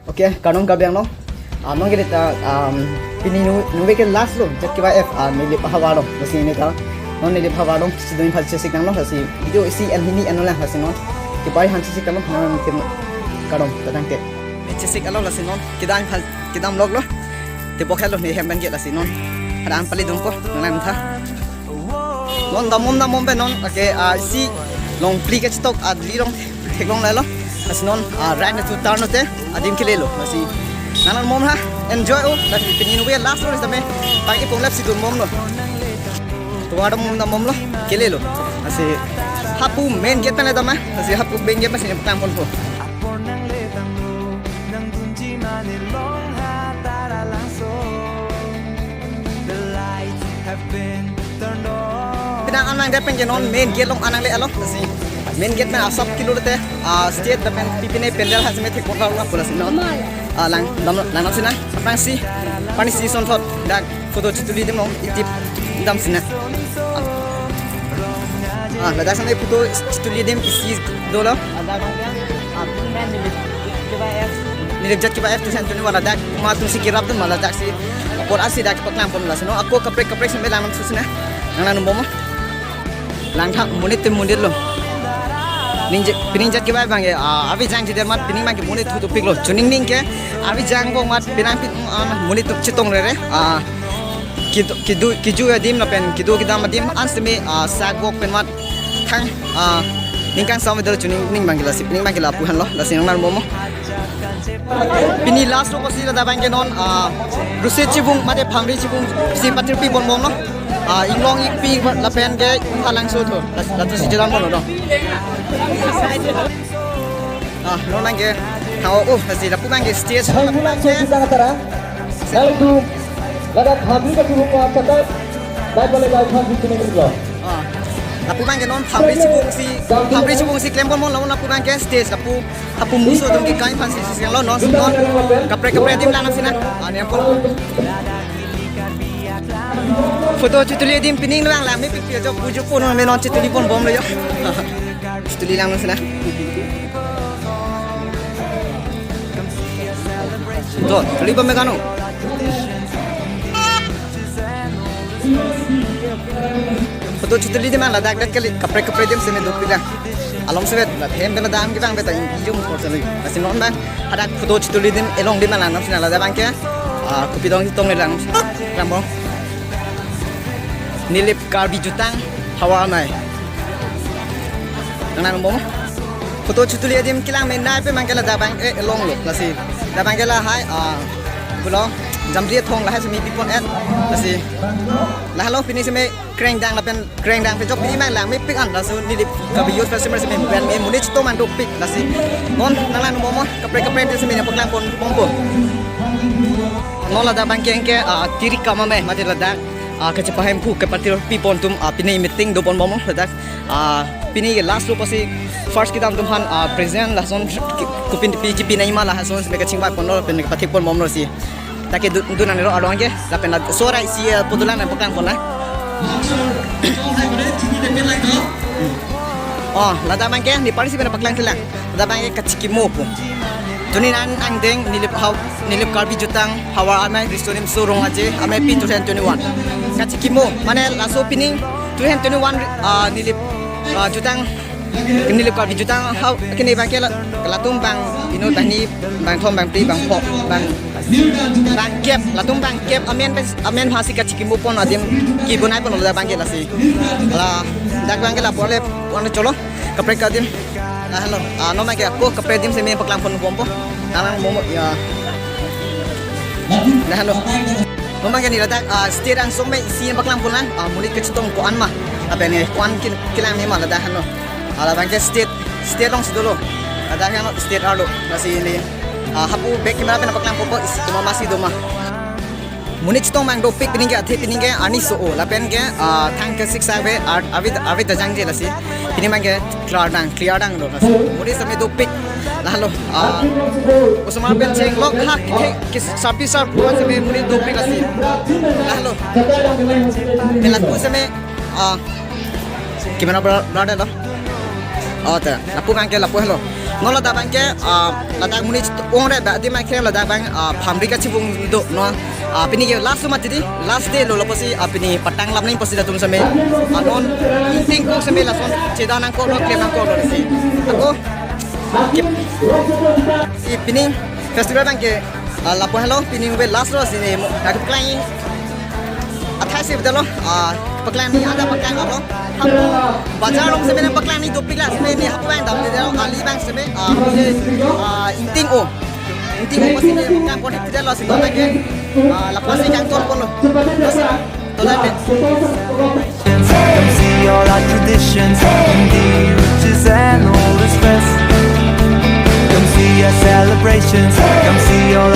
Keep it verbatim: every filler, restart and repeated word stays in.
Okay, kardom Karbi Anglong. Ah, non ke ta, um, pini nu, nu ke last lo, Jat Kevai F, ah, Nilip ahavar lo, lasi ne ta. Non Nilip ahavar lo, si dun phal chesik nang lo, lasi video isi en hini en lo lang, lasi non. Kevai han chesik nang lo, non ke kardom, ta tangte. Ne chesik alo, lasi non, kedam phal, kedam lok lo. Tebok helo ne hem ban ke, lasi non. Ada an pali dun ko, nang tha. Non damom damom pen non, okay, ah, si Longphli kachetok adli rong theklong lalo. Lasi non, ah, right na tu turn te adim kelelo. Lasi nang mom ha, enjoy o. Lasi pini nu ke last lo, lasi tame pagi pong lap si dun mom lo. Tu ada mom damom lo, kelelo. Lasi hapu main gate pen le dam ma. Lasi hapu main gate pen si ne tang pon po. Penang an nangdet pen ke non main gate along an nangle alo, lasi main gate pen asap kilo te, ah, stage lapen pipine pandal ha seme thek portal la pula si non. Ah, lang, lang, lang si na, aphrangsi, pani si son thot, dak photo chituli adim long, itip dam si na. Ah, ladak sene photo chituli adim isi dolo. Nilip Jat Kevai F two thousand twenty-one ladak, ma tum si kerap dun ma ladak si. Apor asi dak paklang pon, lasi non ako kaprek kaprek seme lang nam su si na. Nang nang bom. Lang tha monit te monit lo. Ning je, pining Jat Kevai abang ke, ah, avi jang je der mat pining abang ke monit thu thu pik lo. Chuning ning ke, avi jang bong mat pinang pin, ah, monit tu chetong rere. Ah, kedo, kedo, keju adim lapen kedo kedam adim an seme, ah, sak bok pen mat thang, ah, ningkan sam dolo chuning ning abang ke, lasi pining abang ke lapu han lo, lasi nang nang bom. Pini last lo kosi ladak abang ke non, ah, Rusi chibung mate Phangri chibung si patir pi pon bom lo. Ah, inglong ikpi lapen ke halangso tho. Las-, laso si jalan pon lo. Ah, non abang ke. Tha o, oh, lasi lapu abang ke stage. Hai, lapu abang ke. Hai, tu. Ladak Phangri kachibung ko apkatai. Bai pale bai Phangri chibung lo. Ah, lapu abang ke non Phangri chibung si, Phangri chibung si klem pon bom lo, lapu abang ke stage lapu. Hapu muso atum ke kai aphan si si lo non, non. Kaprek kaprek adim lang nam si na. Ah, ne apo. Photo chituli adim pining lang lang mepik pi jo puju pon me non chituli pon bom lo jo. Chituli lang nam si na. Jo, tuli bom me kano. Photo chituli adim an ladak dak kali, kaprek kaprek adim seme dopik lang. Along sevet, la hem bela dam kevang beta ijum por selu. Lasi non abang, hadak photo chituli adim along adim lang nam si na ladak abang ke. Ah, kopi dong tong le lang. Rambong. Nilip Karbi Jutang, Havar Amei. Nang nang bom. Photo chituli adim kelang menei pen abang ke ladak abang, eh, along lo. Lasi dak abang ke lahai, ah, pulo, Jamri athong lahai seme pi pon et. Lasi, lahai lo pini seme krengdang lapen krengdang pejok pini abang lang mepik an, laso Nilip Karbi Youth Festival seme ben me monit chetong abang dopik, lasi. Non nang nang bom, kaprek kaprek adim seme paklang pon bom po. Non ladak abang ke, ke, ah, Tirikam Amei mate ladak, ah, kachepa Hemphu kapatir pi pon atum, ah, pini meeting do pon bom ladak. Ah, pini ke last lo pasi first kedam atum aphan, ah, present lason ki-, kopin pi ji pinai ma lason seme kachingvai pon lo pen pathik pon bom lo si. Dak ke du-, dun nang ro arong ke, lapen la so rai si, eh, pudulan nang paklang pon na. Oh, ladak abang ke, ne parsi pen paklang thela. Ladak abang ke kachikimo po. Tuni nang angdeng Nilip Hav-, Nilip Karbi Jutang, Havar Amei, Riso Nimso Rong Aje Amei pi two thousand twenty-one. Kachikimo, mane laso pining two thousand twenty-one, ah, Nilip, ah, Jutang, Nilip Karbi Jutang, hau, kene abang ke la, latum bang, inut bang ni, bang thom, bang phli, bang pho, bang, bang kep, latum bang kep, amen pen, amen aphan si kachikimo pon adim, kebonai pon ladak abang ke lasi. Ladak abang ke lapu le, pon cholo, kaprek adim. Lahelo. Ah, non abang ke ako kaprek adim seme paklang pon bom po. Nang nang bom ya. Lahelo. Non abang ke ne ladak, ah, stage angsong me isi paklang pon lang. Ah, monit kachetong ko-an ma. Lapen ne ko-an kin-, kelang ne ma ladak hano. Ah, labang ke stage, stage along si dolo. Ladak hano stage arlo. Lasi ne. Ah, hapu back camera pen paklang pon po, isi komat ma si do ma. Monit chetong abang dopik, pining ke athe pining ke arni so-o lapen ke, ah, thang ke six ave ar-, avi, avi ta jangje lasi. Pini abang ke clear dang, clear dang lo lasi. Monit seme dopik. Lahelo, ah, osomar pen chenglok ha ke, ke, ke sarpi sarpo seme monit dopik lasi. Lahelo. Ke lapu seme, ah, camera bra-, brother lo. Oh, ta. Lapu abang ke lapu helo. Non ladak abang ke, ah, ladak monit ongre ba di mai kre ladak abang, ah, phamri kachibung do non. Ah, pini ke last lo mati di, last day lo lapusi, ah, pini patang lam nangji pusi latum seme. Ah, non ingtingkok seme lason chedam nangkok lo, klem nangkok lo si. Ako, si pini festival abang ke, ah, lapu henlo, pini ave last lo si ne mo, aku klang athai si betul lo, ah, paklang ni ada paklang apa? Hapu bazar along seme paklang ni dopik la seme ne hapu abang damde lo, ali abang seme, ah, hapu si, ah, ingting o. Ingting o pusi ne paklang pon betul lo si to lagi. Ah, lapusi kangton pon lo. Terus, to lagi. Come see all our traditions, Hindi riches and all is best. Come see our celebrations, come see all